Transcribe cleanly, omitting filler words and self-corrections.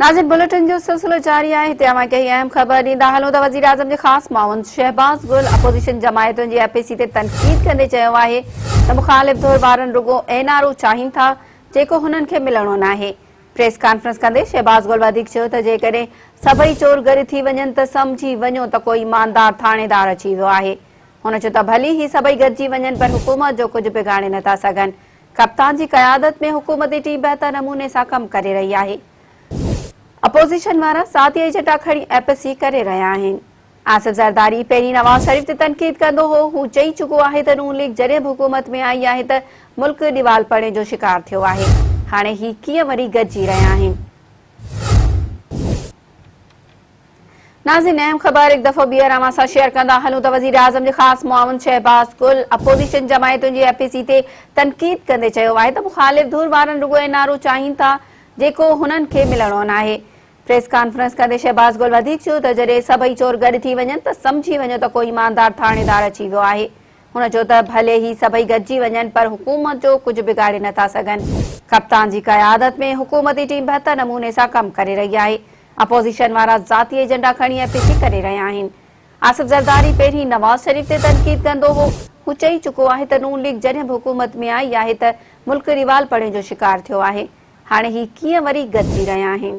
ناظرين بليٽن جو سلسلو جاري آهي هتي اوهان کي هي اهم خبر ڏيندا هلون ته وزيراعظم جي خاص معاون شهباز گل اپوزيشن جماعتن جي اي پي سي تي تنقيد ڪندي چيو آهي ته مخالف ڌر وارن رڳو اين آر او چاهين ٿا جيڪو هنن کي ملڻو ناهي پريس ڪانفرنس ڪندي شهباز گل وڌيڪ چيو ته جيڪڏهن سڀئي چور گڏ ٿي وڃن ته سمجهي وڃو ته ڪو ايماندار ٿاڻيدار اچي ويو آهي هن چيو ته ڀلي هي سڀئي گڏجي وڃن پر حڪومت جو ڪجهه بگاڙي نٿا سگهن ڪپتان جي قيادت ۾ حڪومتي ٽيم بهتر نموني سان ڪم ڪري رهي آهي. اپوزيشن وارا ذاتي ايجنڊا کڻي ايپ سي ڪري رهيا آهن. آصف زرداري پهرين نواز شريف تي تنقيد ڪندو هو، هو چئي چڪو آهي ته نون ليگ جڏهن به حڪومت ۾ آئي آهي ته ملڪ ڏيوالپڻي جو شڪار ٿيو آهي، هاڻي هي ڪيئن وري گڏجي رهيا آهن. ناظرين اهم خبر هڪ دفعو ٻيهر اوهان سان شيئر ڪندا هلون ته وزيراعظم جي خاص معاون شهباز گل اپوزيشن جماعتن جي اي پي سي تي تنقيد ڪندي چيو آهي ته مخالف ڌر وارن رڳو اين آر او چاهين ٿا جيڪو هنن کي ملڻو ناهي پريس ڪانفرنس ڪندي شهباز گل وڌيڪ چيو ته جڏهن سڀئي چور گڏ ٿي وڃن ته سمجهي وڃو ته ڪو ايماندار ٿاڻيدار اچي ويو آهي هن چيو ته ڀلي هي سڀئي گڏجي وڃن پر حڪومت جو ڪجهه بگاڙي نٿا سگهن، ڪپتان جي قيادت ۾ حڪومتي ٽيم بهتر نموني سان ڪم ڪري رهي آهي، اپوزيشن وارا ذاتي ايجنڊا کڻي اي پي سي ڪري رهيا آهن. آصف زرداري پهرين نواز شريف تي تنقيد ڪندو هو، هو چئي چڪو آهي ته نون ليگ جڏهن به حڪومت ۾ آئي آهي ته ملڪ ريوالپڻي جو شڪار ٿيو آهي، هاڻي هي ڪيئن وري گڏجي رهيا آهن.